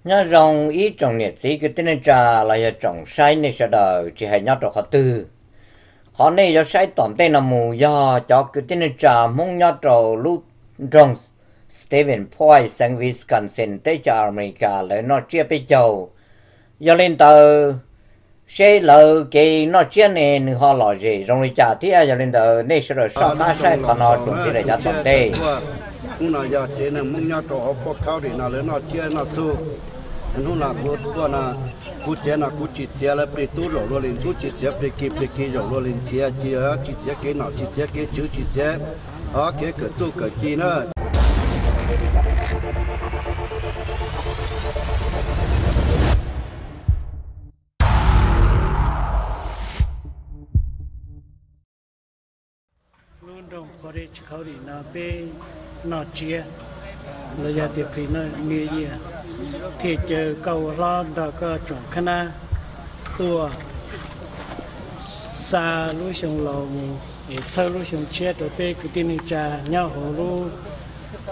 Nyob zoo ib tsoom niam txiv kwv tij neej tsa los yog tsoom saib nej sawv daws tsis hais nyob rau qhov twg. Qhov nej yuav saib tom ntej no mus yog cov kwv tij neej tsa Hmoob nyob rau lub nroog Stevens Point, xeev Wisconsin, teb chaws Amelikas lawv noj tsiab peb caug. Yog li ntawd, seb lawv kev noj tsiab ne nws ho lom zem zoo li cas thiab. Yog li ntawd nej sawv daws soj qab saib qhov no tsoom txiv daim yav tom ntej. Hnub no yog tsev neeg Hmoob nyob rau hauv Polk County no lawv noj tsiab noj txuj. Hnub no kuv tuaj no, kuv txiav no kuv tsis txiav lawv plig tub zaum luag li tub, tsis txiav plig kis plig kis zaum luag li txiav, tsis txiav kev nom, tsis txiav kev tswv, tsis txiav kev kawm txuj kawm ci na. Lub nroog Portage County no peb noj tsiab los yog tias Pre-Newyear thiaj caw koj ua hlob nrog koj tsoom khab nab tuaj xa lub xyoo laus mus es txhawb lub xyoo tshiab rau peb kwv tij neej tsa nyob hauv lub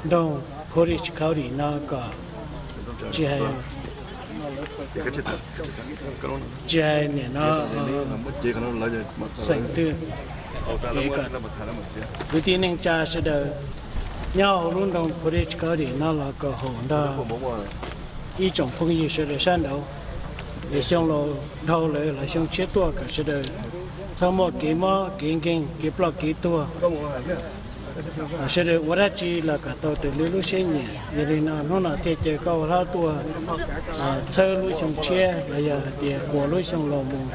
nroog Portage County no kom tsis hais, tsis hais niam no xeem twg, kwv tij neej tsa sawv daws nyob hauv lub nroog Portage County no los kom haum nrog ib tsoom phooj ywg sawv daws sab nraud. Es xyoo laus dhau lawm los xyoo tshiab tuaj kom sawv daws txhob muaj kev mob kev nkeeg kev ploj kev tuag, sawv daws ua dab tsi los kom tau raws li lub siab nyiam. Yog li no hnub no thiaj caw koj ua hlob tuaj txhawb lub xyoo tshiab los yog hais tias quas lub xyoo laus mus.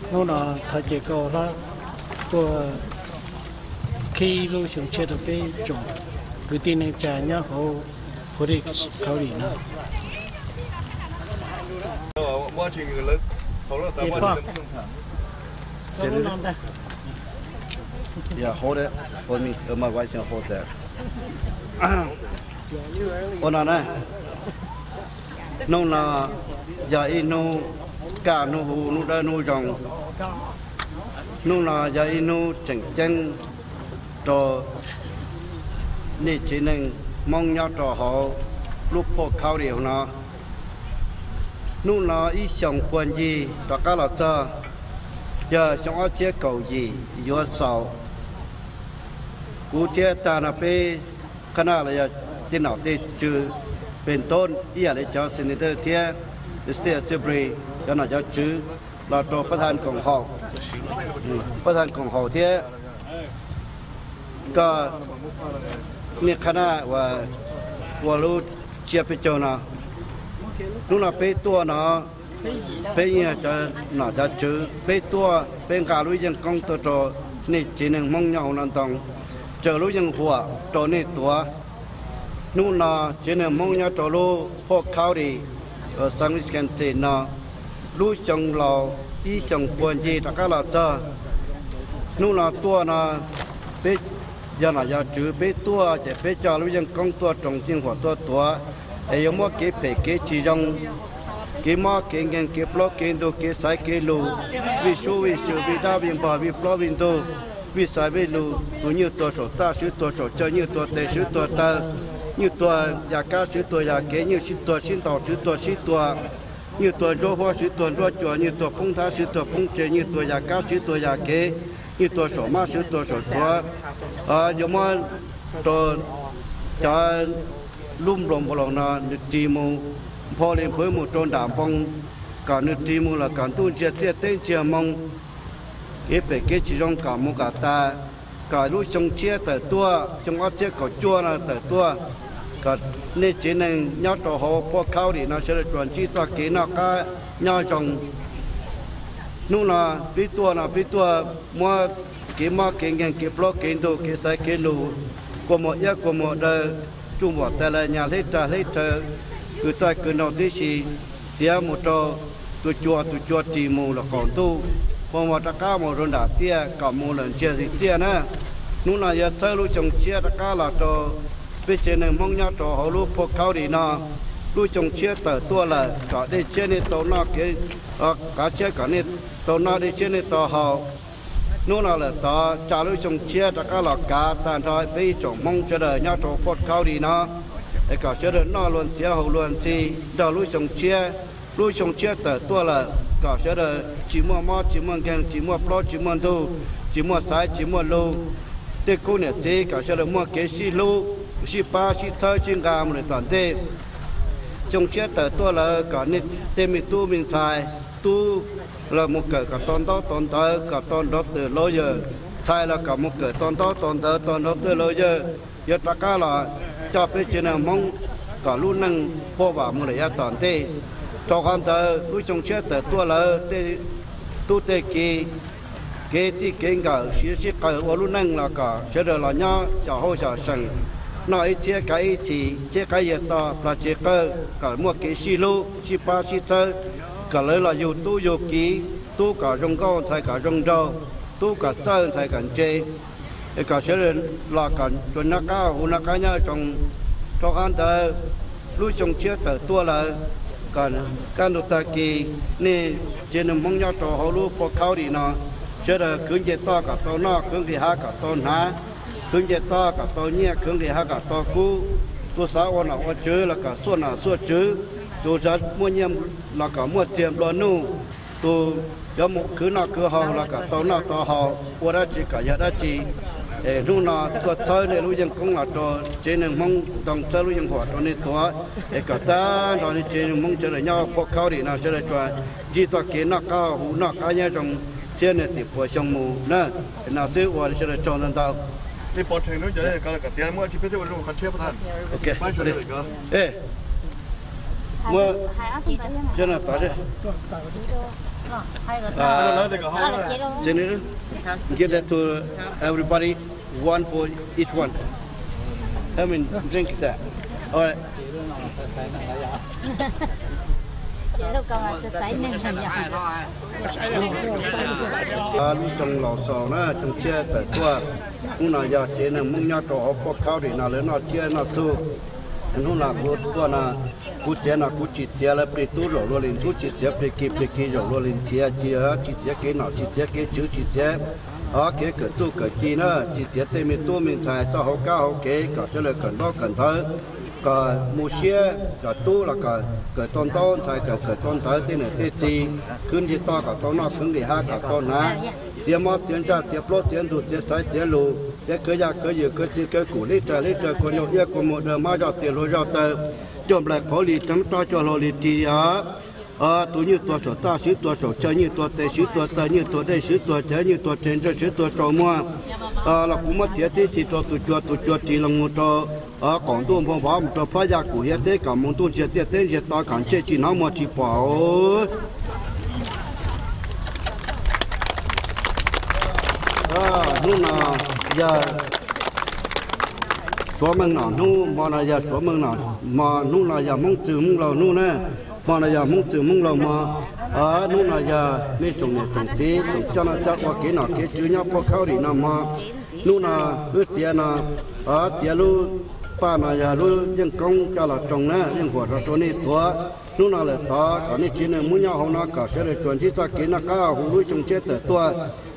Hnub no thov caw koj ua hlob tuaj qhib lub xyoo tshiab rau peb tsoom kwv tij neej tsa nyob hauv Portage County no. Yeah, hold it for me. Uh, my wife's gonna hold that. Ua no na, hnub no yog ib hnub kaj hnub hu, hnub dawb hnub zoo. Hnub no yog ib hnub tseem ceeb rau nej tsev neeg Hmoob nyob rau hauv lub Polk County hauv no. Hnub no ib xyoos puag ncig rov qab los txog, yog xyoo ob txhiab kaum yim yuav xaus. Kuv thiab tag no peb qhab nab los yog tej nom tej tswv, pem tod ib yam li cov senator thiab state assembly, cov nom cov tswv los rau pab tha koom haum, pab tha koom haum thiab koj niaj qhab nab uas ua lub tsiab peb caug no. Hnub no peb tuaj no, peb yog cov nom cov tswv, peb tuaj peb nqa lub yeeb koob tuaj rau nej tsev neeg Hmoob nyob hauv no ntoo, raws lub yeeb huam rau nej tuav. Hnub no tsev neeg Hmoob nyob rau lub Polk County, San Luis County no, lub xyoo laus ib xyoos puag ncig rov qab los txog. Hnub no tuaj no, peb yog nom yog tswv peb tuaj ces peb coj lub yeeb koob tuaj roos yeeb huam tuaj tuav, es yuav muab kev phem kev tsis zoo, kev mob kev nkeeg kev plaub kev ntug kev xaiv kev lus, vij sub vij sw vij dab vij npog vij plaub vij ntug, vij xaiv vij lus, tus nyuj tuag saum txaj swv tuag saum caw, nyuj tuag tes swv tuag taw, nyuj tuag yam kab swv tuag yam kev, nyuj sib tuag sib ntaus swv tuag sib tua, nyuj tuag nruab huab swv tuag nruab cua, nyuj tuag poob nthab swv tuag poob tse, nyuj tuag yam kab swv tuag yam kev, nyuj tuag saum mab swv tuag saum tsuav. Yuav muab rau cov lub nploos nploos no nws ris mus, npho li nphwv mus rau nram npoo, kom nws ris mus los kom ntuj ntsiag txiaj teb ntsiag moo, kev phem kev tsis zoo kom mus kom tas, kom lub xyoo tshiab tawm tuaj, xyoo ob txhiab kaum cuaj no tawm tuaj, kom nej tsev neeg nyob rau hauv Polk County no sawv daws tsuas ntsib txoj kev noj qab nyob zoo. Hnub no peb tuaj no peb tuaj muab kev mob kev nkeeg kev plaub kev ntug kev xaiv kev lus, kua muag iab kua muag daw, tsuj npuam tais lais nyas hleb raj hleb rhaw, kws txaij kws nraug tib si, txiav mus rau tus cua, tus cua ris mus lawm qaum ntuj, ua mus rov qab mus rau nram tiaj kom mus lawm ntsiag li tiaj na. Hnub no yuav txhawb lub xyoo tshiab rov qab los rau peb tsev neeg Hmoob nyob rau hauv lub Polk County no. Lub xyoo tshiab tawm tuaj lawm kom dej tshiab nej tau noj kev, qav tshiab kom nej tau noj dej tshiab nej tau haus. Hnub no lawm tod tsa lub xyoo tshiab rov qab los kav tag nrho peb ib tsoom Hmoob sawv daws nyob rau Polk County no. es kom sawv daws noj luag ntxhiav haus luag ntxhi nrog lub xyoo tshiab. Lub xyoo tshiab tawm tuaj lawm kom sawv daws tsis muaj mob tsis muaj nkeeg, tsis muaj plaub tsis muaj ntug, tsis muaj xaiv tsis muaj lug. Tej khub niam txiv kom sawv daws muaj kev sib hlub, sib pab sib txhawb sib nqa mus lawm tom ntej. Xyoo tshiab tawm tuaj lawm kom nej tej me tub me ntxhais, tub los mus kawm kom tau ntaub tau ntawv, kom tau nrov twm laus yawg, ntxhais los kom mus kawm tau ntaub tau ntawv, tau nrov twm laus yawg, yuav rov qab los coj peb tsev neeg Hmoob kom lub neej huaj vam mus lawm yav tom ntej. Rau qhov ntawd lub xyoo tshiab tawm tuaj lawm, tej tub tej ki, kev txij kev nkawm siv sib qawm ua lub neej los kom sawv daws los nyob xyom hauj xyom seem, noj ib txhiab kav ib txhis, cheb qaib yiag to plas tsev qawj, kom muaj kev sib hlub sib pab sib txhawb, kom lawv los yug tub yug ki, tub kom zoo nkauj ntxhais kom zoo nraug, tub kom txawj ntxhais kom ntse, kom sawv daws los kom tsuas noj qab hu noj qab nyob zoo. Rau qhov ntawd lub xyoo tshiab tawm tuaj lawm, kom kaj ntug tag kis nej tsev neeg Hmoob nyob rau hauv lub pov khauj dim no, sawv daws khwv nce toj kom tau noj, khwv nqis hav kom tau hnav, khwv nce toj kom tau nyiaj, khwv nqis hav kom tau kub. Tus xav ua nom ua tswv los kom xuaj nom xuaj tswv, tus xav muaj nyiaj los kom muaj txiag nplua nuj, tus yuav mus khwv noj khwv haus los kom tau noj tau haus, ua dab tsi kom yog dab tsi. Es hnub no tuaj txhawb nej lub yeej koob los rau tsev neeg Hmoob ntoo, txhawb lub yeej huam rau nej tuav, es kom tag nrho nej tsev neeg Hmoob sawv daws nyob pov khauj dim no sawv daws tsuas ntsib txoj kev noj qab hu noj qab nyob zoo thiab niaj tim puas xyoo mus na. No xwb ua sawv daws tsaug ntau ntau. Give that to everybody, one for each one. Come and drink that. All right. Lub xyoo laus xaus na, xyoo tshiab tawm tuaj, hnub no yog tsev neeg Hmoob nyob rau hauv pov khauj dim no lawv noj tsiab noj txuj. Hnub no kuv tuaj no, kuv txiav no kuv tsis txiav lawv plig tub zaum luag li ntxhub, tsis txiav plig ki plig ki zaum luag li ntxhiav, tsis txiav kev nom, tsis txiav kev tswv, tsis txiav kev kawm txuj kawm ci na, tsis txiav tej me tub me ntxhais txoj hauv kab hauv kev kom sawv daws kawm ntaub kawm ntawv, kom mus siab, kom tub los kom kawm tau ntaub, ntxhais kom kawm tau ntawv, tej niam tej txiv khwv nce toj kom tau noj, khwv nqis hav kom tau hnav, txiav mob txiav ntsaj, txiav plaub txiav ntug, txiav xaiv txiav lus, txiav khwv yaj khwv ywm, khwv txiv khwv kum, hlib rawg hlib rawg, kua nyuj iab kua muag, dawg mab zoj, tias hluas zoj taw, cuaj nplaig qhauv li, rheev rab cuaj hlau li ris os. Tus nyuj tuag saum txaj, swv tuag saum chaw, nyuj tuag tes, swv tuag taw, nyuj tuag dej, swv tuag cawv, nyuj tuag tsev, ntsawj swv tuag tsaus muag. Los kuv muab txiav tib si rau tus cua, tus cua ris los mus rau qaum ntuj npoo vov, mus rau phab yaj kum hiav teb, kom mus ntuj ntsiag txiaj teb ntsiag to, kom ntsej tsis hnov muag tsis pom. Hnub no yog Suav Meej Nom hnub, hmo no yog Suav Meej Nom hmo, hnub no yog Hmoob Txwg Hmoob Laug hnub na, hmo no yog Hmoob Txwg Hmoob Laug hmo. Hnub no yog nej tsoom niam tsoom txiv tsoom coj noj coj ua kev nom kev tswv nyob pov khauj dim no hmo. Hnub no wb txiav no, txiav lub paj no yog lub yeej koob coj los tsoo na, yeej huam rau rau nej tuav. Hnub no lawm tod kom nej tsev neeg Hmoob nyob hauv no kom sawv daws tsuas ntsib txoj kev noj qab haus huv lub xyoo tshiab tawm tuaj,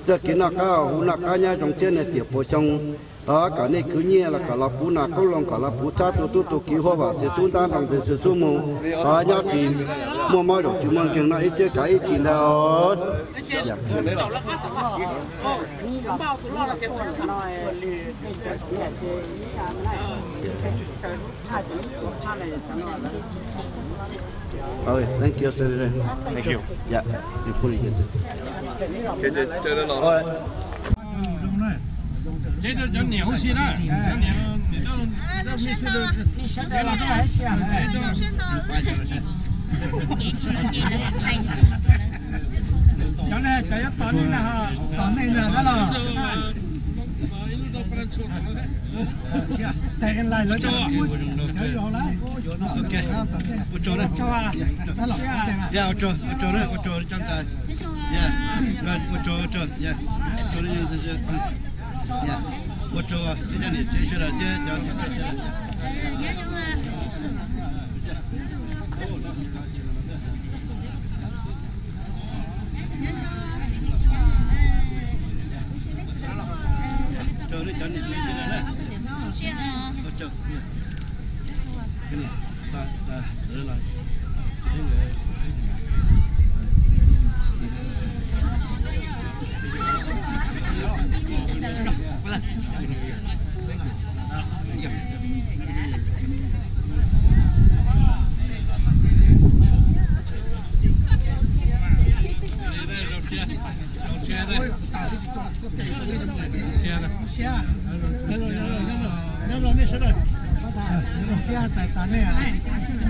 txoj kev noj qab haus huv noj qab nyob zoo thiab niaj tim puas xyoo. Kom nej khwv nyiaj los kom los puv nas qoob loo, kom los puv txhab tu tub tu kiv huaj vam txiv xub ntab nroo txiv xub mus. Nyob tsis muaj mob zaum tsis muaj nkeeg, noj ib txhiab kav ib txhis ntag. Okay, thank you, Senator. Thank you. Yeah, you put it in this. Ces cov niam huv si na, cov niam, cov ne cov yuav tos nej na, tos nej na los. Ok, ua tsaug na. Ya, ua tsaug, ua tsaug na, ua tsaug cov ntxhais. Ya, ua tsaug, ua tsaug, ya. Ya, ua tsaug ib cov niam tsev sawv daws thiab cov niam tsev sawv daws. Ua tsaug nej cov niam tsev sawv daws na. Ua tsaug. Siab tais tas nej,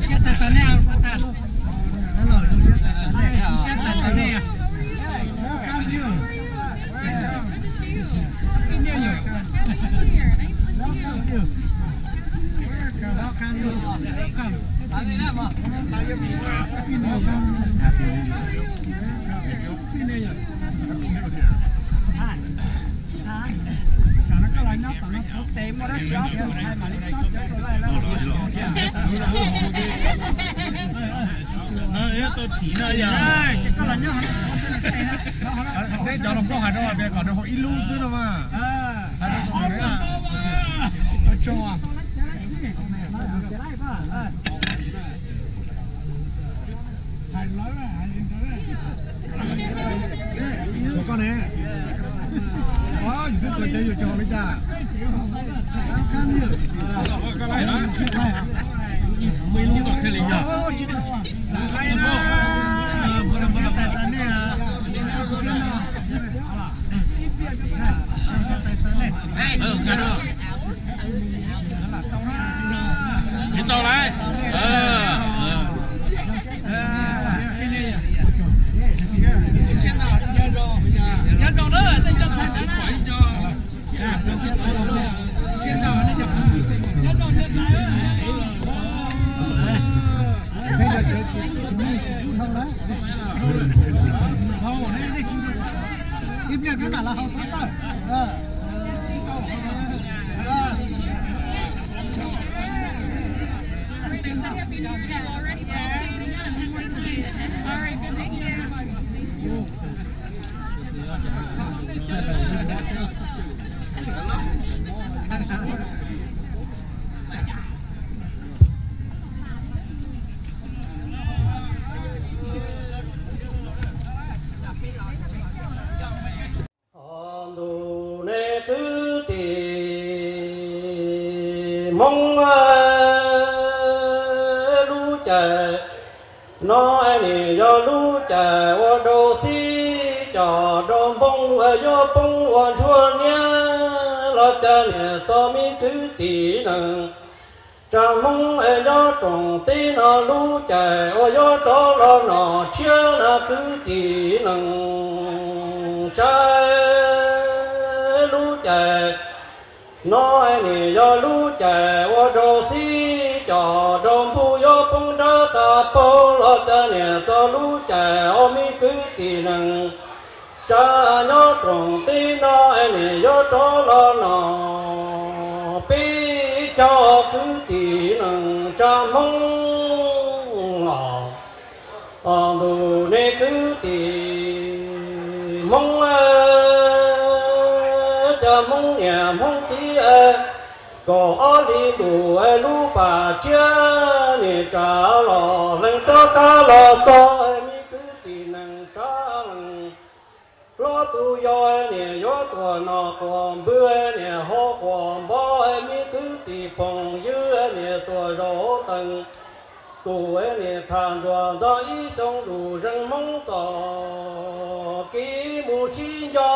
siab tais tas nej, siab tais tas nej. Welcome you. Welcome you. Welcome you. Welcome you. Welcome. Happy New Year. Happy New Year. Happy New Year. Neb cov los kuj hais rau tias kom nws haus ib lub xwb no mas. Hais rau tus ntawd na. Ua tsaug. Ua koj ne, yus twb txog ces yus tsis haus li cas. Tsis tau lawm. Ib pliag peb mam los haus txhob tawm. Ntuj nej kwv tij Hmoob, lub caij no nim yog lub caij ua rau xib cos rau npoo yuav poob ua ntsuag niab los cas niam txo me kwv tij neej tsa Hmoob nyob rooj teb no lub caij uas yuav rov los nom tshiab na kwv tij neej tsa. Lub caij no nim yog lub caij ua rau xib cos rau npoo yuav poob nrab qab paug los cas niam txo lub caij ua me kwv tij neej tsa nyob rooj teb no nim yuav rov los nom peb cov kwv tij neej tsa Hmoob os. Ntuj nej kwv tij Hmoob, cov Hmoob niam Hmoob txiv, kaum ob hlis ntuj lub pas tsiab nim tsa los lees rov qab los txog me kwv tij neej tsa leej. Hlob tus yau niam yuav tuaj nom quas npwg niam hau quas npov me kwv tij phooj ywg niam tuaj zaum teev tus niam tham ntxuav ntxog ib xyoo ntuj zeej Hmoob txoj kev mus sib nco.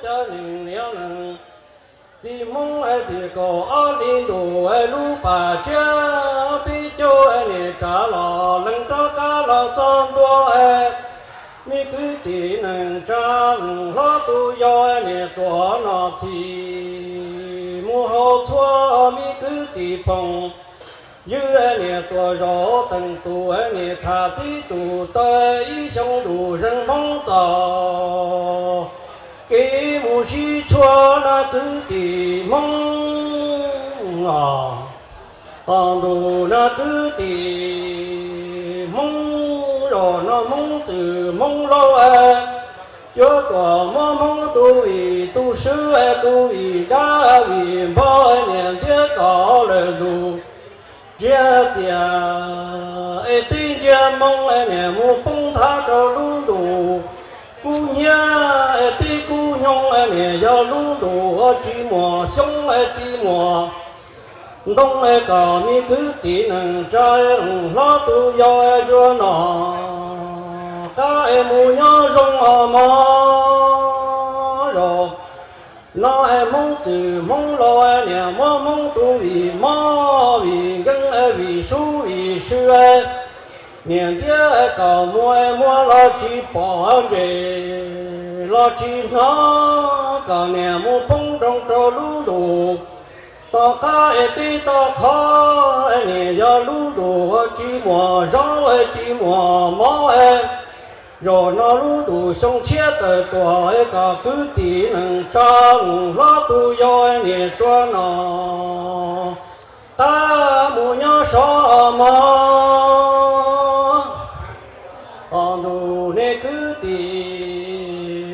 Cov neeg niam neej txiv Hmoob tim kaum ob hlis ntuj lub pas tsiab peb caug niam tsa los lees rov qab los txog ntua me kwv tij neej tsa. Hlob tus yau niam tuaj nom txhij mus hauv txhua me kwv tij phooj ywg niam tuaj zaum teev tus niam tham tib tug taw ib xyoo ntuj zeej Hmoob txoj kev mus sib tshuam na kwv tij Hmoob os. Ntuj na kwv tij Hmoob, zaum no Hmoob txwj Hmoob laus yuav tuaj muab Hmoob tus vij tus sub tus vij dab vij npog niam ntiab kom lawm ntuj Ntsia txias es tib ntsia moo es niam mus poob thab rau lub ntuj kub hnyiab es tib kub nyoog es niam yog lub ntuj ua tsis muaj xyoob es tsis muaj ntoo es kom me kwv tij neej tsa hlob tus yau es zuag no qab es mus nyob zoo os mog. Zaum no es Hmoob txwm Hmoob laus es niam muab Hmoob tus vim mob vim nkeeg es vim sub vim sw es niam ntiab es kom muaj es muab los tsis pom ntses los tsis hnov kom niam mus poob rau rau lub ntuj tom qab es tib tom qhov es niam yog lub ntuj ua tsis muaj zaub es tsis muaj mov es zaum no lub ntuj xyoo tshiab tawm tuaj es kom kwv tij neej tsa hlob tus yau es niam tsuas no qab mus nyob sov mog. Os ntuj nej kwv tij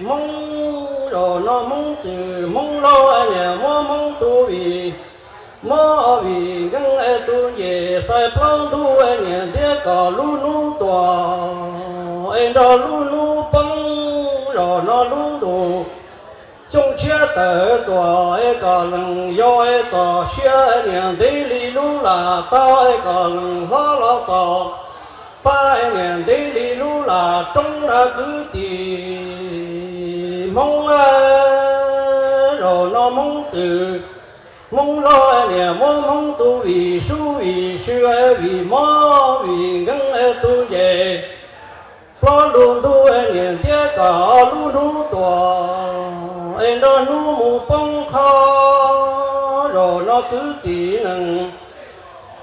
Hmoob, zaum no Hmoob txwm Hmoob laus es niam muab Hmoob tus vim mob vim nkeeg es tus ncej xais plaub ntug es niam ntiab kom lub hnub tuaj es nrog lub hnub poob. Zaum no lub ntuj xyoo tshiab tawm tuaj es kom leej yau es txoj sia es niam ntev li lub lam tog es kom leej hlob los txog pab es niam ntev li lub lam roob na kwv tij Hmoob. Zaum no Hmoob txwm Hmoob laus es niam muab Hmoob tus vim sub vim sw es vim mob vim nkeeg es tus ncej plaub lub ntug es niam ntiab kom lub hnub tuaj es nrog hnub mus poob qho. Zaum no kwv tij neej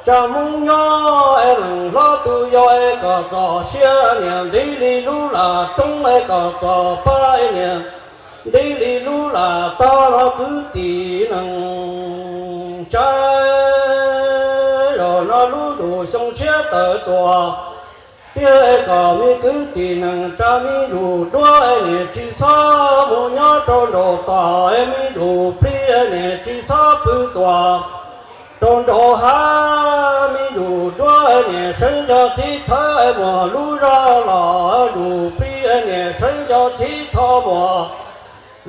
tsa Hmoob nyob es leej hlob tus yau es kom txoj sia niam ntev li lub lam roob es kom txog pab es niam ntev li lub lam tog los kwv tij neej tsa. Zaum no lub ntuj xyoo tshiab tawm tuaj tiag es kom me kwv tij neej tsa me ntsuj duab es niam tsis txhob mus nyob rau nraum toj es me ntsuj plig es niam tsis txhob pw tuaj rau nraum hav. Me ntsuj duab es niam sawv nco thib thawb es muaj lub zog los ntsuj plig es niam sawv nco thib tho muaj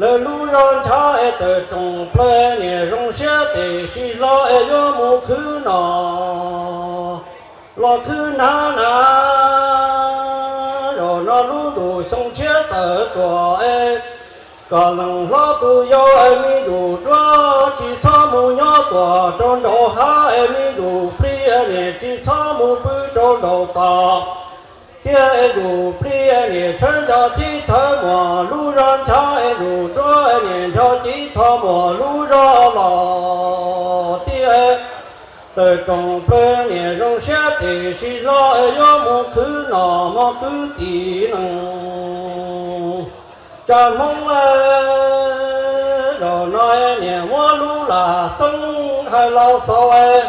lawv lub zog nchav es tawm rooj plaws niam zoo siab tes sis hlo es yuav mus khwv no los khwv hnav na. Zaum no lub ntuj xyoo tshiab tawm tuaj es kom leej hlob tus yau es me ntsuj duab tsis txhob mus nyob tuaj rau nraum hav es me ntsuj plig es niam tsis txhob mus pw rau nraum toj tiag es ntsuj plig es niam sawv nco thib thawb muaj lub zog nchav es ntsuj duab es niam nco thib tho muaj lub zog los tiag tawm rooj plaws niam zoo siab tes sis hlo es yuav mus khwv no mog kwv tij neej tsa Hmoob. Zaum no niam muab lub lam xeeb hais los xaus es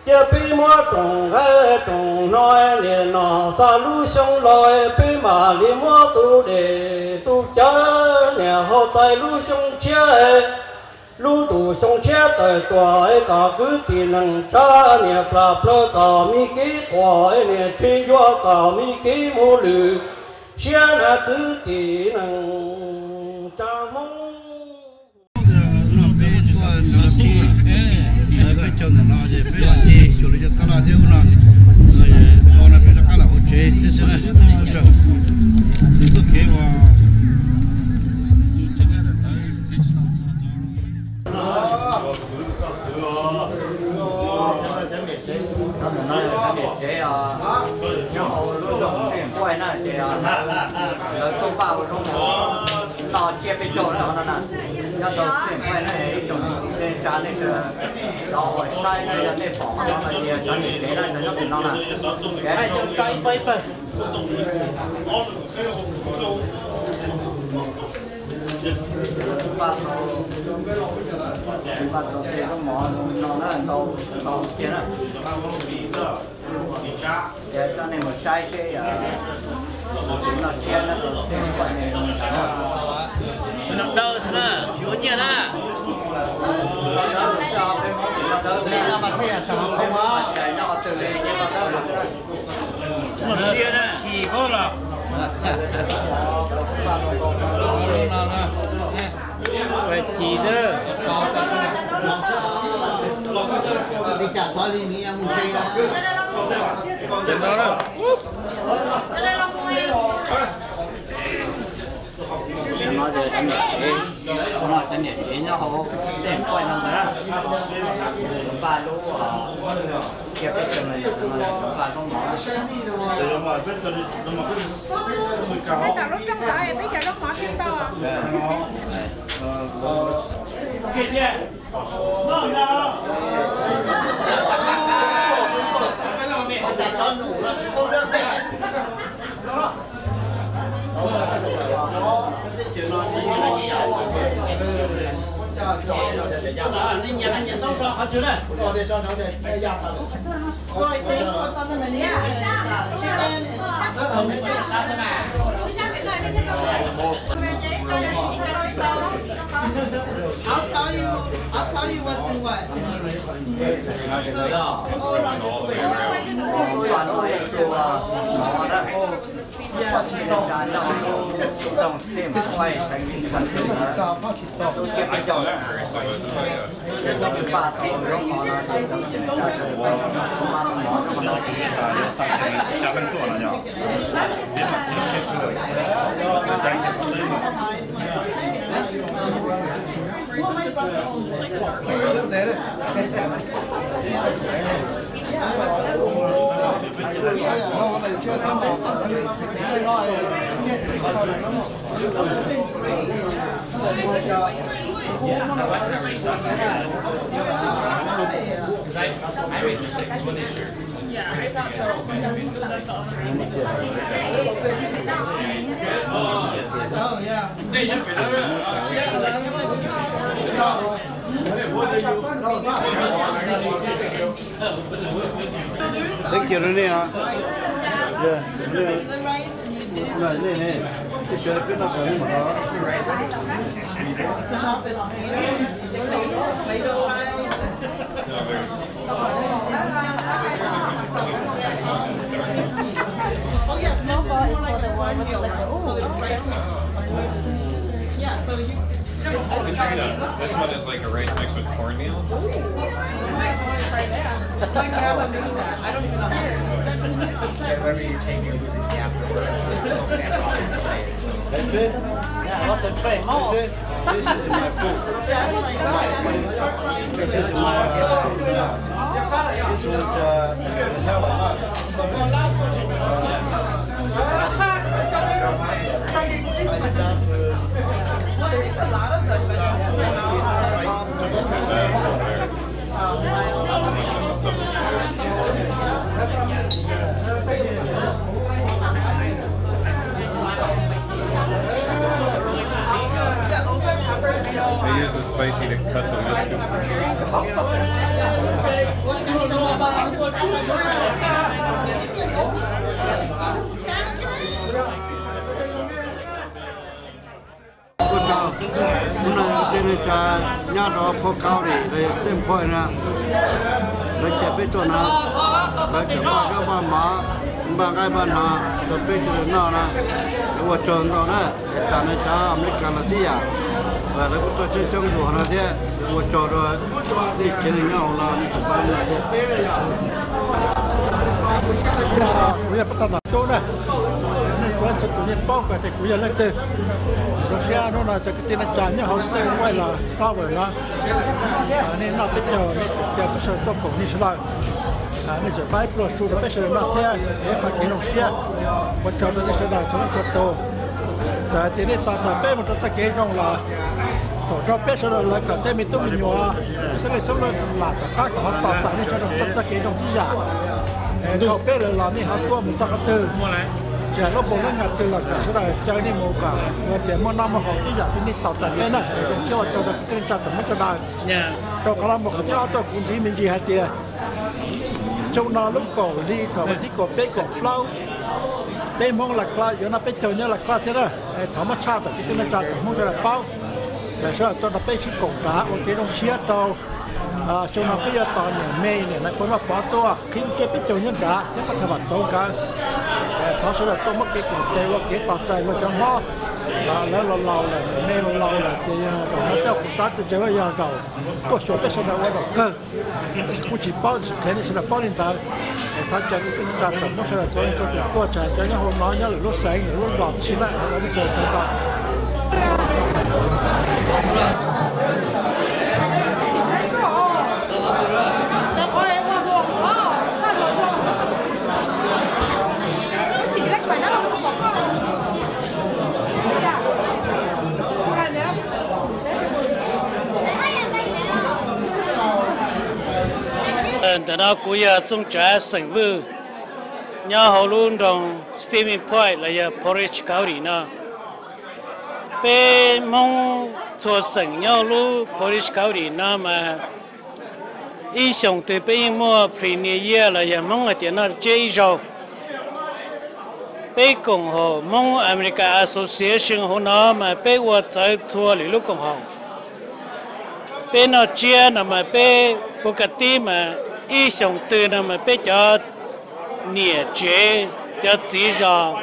cia peb muab rooj nqaij rooj hno niam no xa lub xyoo los peb mam li muab tus dej tus cawv niam haus txais lub xyoo tshiab. Lub ntuj xyoo tshiab tawm tuaj es kom kwv tij neej tsa niam plam plaws kom me kev quaj es niam tsis yuav kom me kev mus lwm siab na kwv tij neej tsa Hmoob. Peb cov ntawm no ces peb los nce xyuas li cov tab laj thiab ub no, o no peb rov qab los hauv tsev thiab xwb na. Txoj kev uas lawv tuaj npaj ua zoo no tsiab peb caug na no na. Nyob rau tseem paj na ib tsoom neej tsa nej sawv daws los ua saib na, yog nej pom no tias cov niam tsev no nyob tim no na. Tsev no tso ib pawg ib pawg. Npaj tau, npaj tau tej zaub mov no na, ntau ntau tiag na. Ces coj nej mus saib seb noj tsiab na, noj dawb thiab na, tsis ua nyiaj na. Noj dawb thiab na, mas thiaj yog xav hauv khau mas. Ntsia na, chim koj los. Chim na. Cov no cov niam tsev, cov niam tsev nyob hauv tej nqaij no ntag. Npaj lub, cia peb cov no, npaj zaub mov. Peb cov lub rooj tod, peb cov zaub mov thiaj tau. I'll tell you, I'll tell you what's in what. Thank you, Rene. Yeah, Rene. No, Rene. This is a good number. Oh yes, this is more like a cornmeal. So it's rice. Yeah, so you This one is like a rice mixed with cornmeal. Ooh, I might want to try that. My grandma made that. I don't even know how to do it. Whatever you take, you're losing the afterwork. That's it? Yeah, I want to try more. That's it? This is my food. This is my, uh, this is, uh, They use the spicy to cut the mushroom. Ua tsaug, hnub no tej neej tsa nyob rau Phuv Khau Ris los yog tej nphuaj na, lawv caw peb tuaj na, lawv tseem npaj zaub npaj mov, npaj nqaij npaj no rau peb sawv daws noj na. Ua tsaug ntau na, tam no cov Amelikas los tib yam, lawv kuj tuaj coob coob dua no thiab. Ua tsaug rau nej tsev neeg nyob hauv los nej tseem pab no thiab. Kuv yog Pab Tag Nom Tub na, nej txhua leej txhua tus yeej paub tias kuv yog leej twg. Zoo siab hnub no cov kwv tij neej tsa nyob hauv State White los Flower no, nej noj peb caug, nej cia peb sawv daws tuaj koom nej sawv daws. Nej tseem pab ib pluag su rau peb sawv daws noj thiab, es qhov kev zoo siab. Ua tsaug rau nej sawv daws txhua leej txhua tus. Txawm hais tias nej tos txais peb mus rau txoj kev zoo los thaum raug peb sawv daws lawv kom tej me tub me nyuam xeeb leej xeeb lam tom qab kom ho tos txais nej sawv daws rau txoj kev zoo tib yam. Nrog peb lawv los nej ho tuaj mus txog qhov twg, tsis hais lub npaus lub nyuag twg los kom sawv daws caw nej mus kom ua tias muaj noj muaj haus tib yam li nej tos txais peb na. Zoo siab ua tsaug rau kwv tij neej tsa tsoom Hmoob sawv daws. Rau qhov no mus qhov thib ob tuaj kuv ntxiv me ntsis hais tias xyoo no lub kaum hli thaum vas thib kaum peb kaum plaub, peb Hmoob Las Claus yuav noj peb caug nyob Las Claus thiab na. Thov muab tshaj rau kwv tij neej tsa tsoom Hmoob sawv daws paub, sawv daws tuaj nrog peb sib koom nrad ua kev zoo siab rau Xyoo no peb yuav tos niam me niam Nais Phoo Vaj Pov tuaj qhib tsiab peb caug nyob nrad thiab pab tham vam txoov nkawd. Thov sawv daws tuaj muab kev koom tes ua kev tos txais luag cov Hmoob lawv laus laus lawm, niam me laus laus lawm ces yog zaum no tej qhov xav tias tseem yog zaum tuaj xyuas peb sawv daws ua zaum kawg. Tab sis kuj tsis paub, tsis qhia nej sawv daws paub li ntawd. Thov caw kwv tij neej tsa tsoom Hmoob sawv daws txhua leej txhua tus tuaj, tsis hais cov nyob hauv no nyob lwm lub xeev lwm lub zos tib si na, thov nej sawv daws tau. Ntawm no kuv yog Txooj Tsav xeem Vwj, nyob hauv lub nroog Stevens Point los yog Portage County no. Peb Hmoob txhua xeem nyob hauv lub Portage County no mas ib xyoos twg peb yeej muaj Pre New Year los yog Hmoob hais tias noj tsiab ib zaug. Peb koom haum Hmoob America Association hauv no mas peb ua txawv txhua lwm lub koom haum. Peb noj tsiab no mas peb puas kam tib mas ib xyoos twg no mas peb cov niam tsev, cov txiv zos,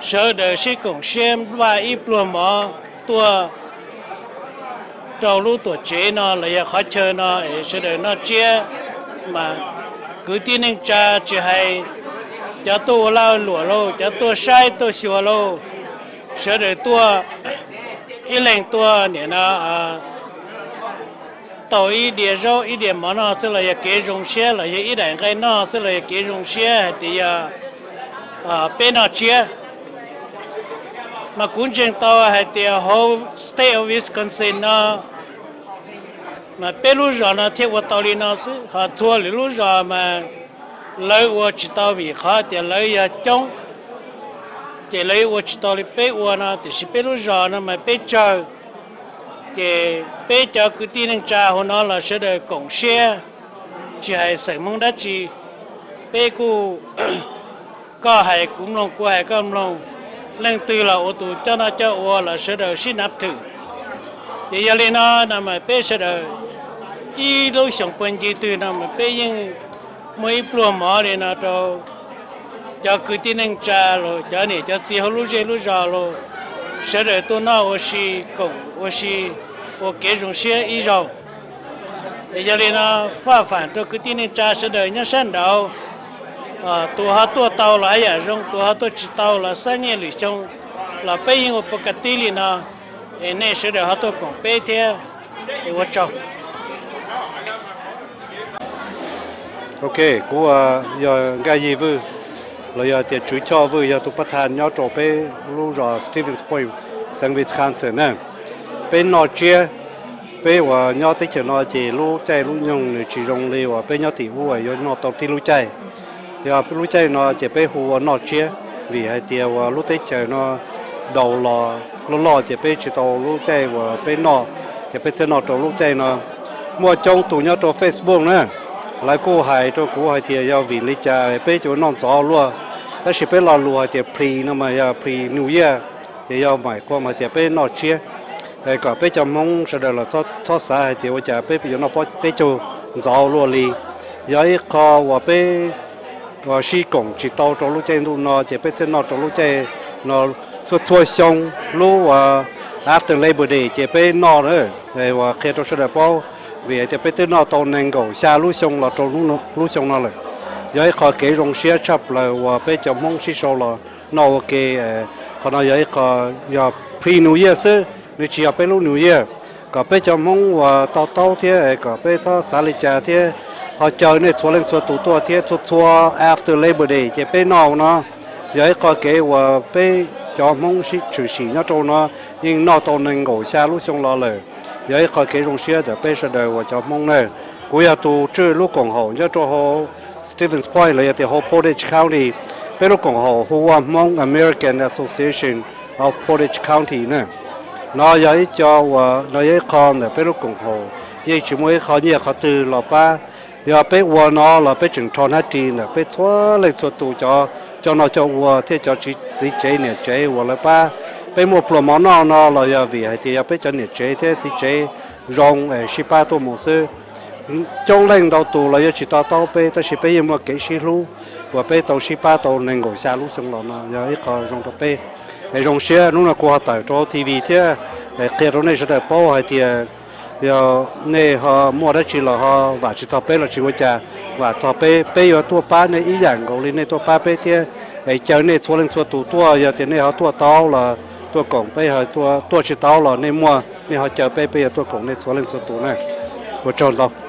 sawv daws sib koom siab npaj ib pluag mov tuaj rau lub tuam tsev no los yog qhov chaw no es sawv daws noj tsiab. Mas kwv tij neej tsa tsis hais cov tuaj ua lag luam lauj, cov tuaj saib tuaj xyuas lauj, sawv daws tuaj, ib leeg tuaj nim no tau ib diav zaub ib diav mov noj xwb los yog kev zoo siab, los yog ib daim nqaij noj xwb los yog kev zoo siab hais tias yog peb noj tsiab. Mas kuv ntseeg tau hais tias hauv state of Wisconsin no mas peb lub zos no thiaj ua tau li no xwb, ho txhua lwm lub zos mas lawv ua tsis tau vim qhov tias lawv yog coob, ces lawv ua tsis tau li peb ua no. Tiam sis peb lub zos no mas peb tsawg, ces peb cov kwv tij neej tsa hauv no los sawv daws koom siab, tsis hais xeem Hmoob dab tsi, peb kuj, koj hais kuv mloog, kuv hais koj mloog, leej twg los ua tus coj noj coj ua los sawv daws sib nav thwm. Ces yog li no no mas peb sawv daws ib lub xyoos puag ncig twg no mas peb yeej muaj ib pluag mov li no rau cov kwv tij neej tsa los cov niam cov txiv hauv lub zej lub zos los sawv daws tuaj noj ua si, koom ua si, ua kev zoo siab ib zaug. Es yog li no, faj fam rau kwv tij neej tsa sawv daws nyob sab nraud, tus ho tuaj tau los haj yam zoo, tus ho tuaj tsis tau los xab nyiaj lwm xyoo los peb yeej ua pov ka tib li no, es nej sawv daws ho tuaj koom peb thiab. Es ua tsaug. Ok, kuv yog Nkaj Yig Vwj, los yog tias Tswv Choj Vwj, yog tus pab thaj nyob rau peb lub zos Stevens Point, xeev Wisconsin na. Peb noj tsiab, peb uas nyob teb chaws no ces lub caij lub nyoog nws tsis zoo li uas peb nyob tim ub yuav noj tau tib lub caij. Yog lub caij no ces peb hu ua noj tsiab, vim hais tias uas lub teb chaws no daus los loj loj ces peb tsis tau lub caij uas peb noj, ces peb txhiaj noj rau lub caij no. Muaj coob tus nyob rau Facebook na, lawv kuj hais rau kuv hais tias yog vim li cas peb cov noj ntxov luaj, tab sis peb lo lus hais tias pre no mas yog pre New Year, ces yog maim qhuam hais tias peb noj tsiab, kom peb cov Hmoob sawv daws los txhob xav hais tias ua cas peb yuav noj peb caug ntxov luaj li. Yog ib qho uas peb sib koom tsis tau rau lub caij ntuj no ces peb txhiaj noj rau lub caij no. Txhua txhua xyoo lub uas after Labor Day ces peb noj, uas qhia rau sawv daws paub, vim hais tias peb twb noj tau nees nkaum xya lub xyoo los rau lub xyoo no lawm. Yog ib qho kev zoo siab tshaj plaws uas peb cov Hmoob sib sau los noj ua ke. Qhov no yog ib qho, yog pre New Year xwb, nws tsis yog peb lub New Year. Kom peb cov Hmoob uas to taub thiab kom peb txhob xav li cas thiab, ho caw nej txhua leej txhua tus tuaj thiab. Txhua txhua after Labor Day ces peb noj no, yog ib qho kev uas peb cov Hmoob sib tshwm sim nyob rau no yeej noj tau nees nkaum xya lub xyoo los lawm. Yog ib qho kev zoo siab ntawm peb sawv daws uas cov Hmoob na. Kuv yog tus tswj lub koom haum nyob rau hauv Stevens Point los yog tias hauv Portage County. Peb lub koom haum hu ua Hmong American Association of Portage County na. No yog ib co uas, no yog ib qho ntawm peb lub koom haum, yeej tsis muaj ib qho nyiaj qhov twg los pab. Yog peb ua no los peb tseem rho hnab ris ntawm peb txhua leej txhua tus cov coj noj coj ua thiab cov txiv tsev niam tsev uas lawv pab peb muaj pluas mov noj no los yog vim hais tias yog peb cov niam tsev thiab txiv tsev zoo es sib pab tuaj mus xwb. Coob leej ntau tus los yuav tsis to taub peb, tab sis peb yeej muaj kev sib hlub uas peb tau sib pab tau nees nkaum xya lub xyoo los no yog ib qho zoo rau peb. Es zoo siab hnub no kuv ho tawm rau T V thiab qhia rau nej sawv daws paub hais tias yog nej ho muaj dab tsi los ho vam tsis txog peb los tsis ua cas, vam txog peb, peb yuav tuaj pab nej ib yam nkaus li nej tuaj pab peb thiab. Es caw nej txhua leej txhua tus tuaj, yog tias nej ho tuaj tau los tuaj koom peb, tuaj tsis tau los nej muaj nej ho caw peb, peb yuav tuaj koom nej txhua leej txhua tus na. Ua tsaug ntau.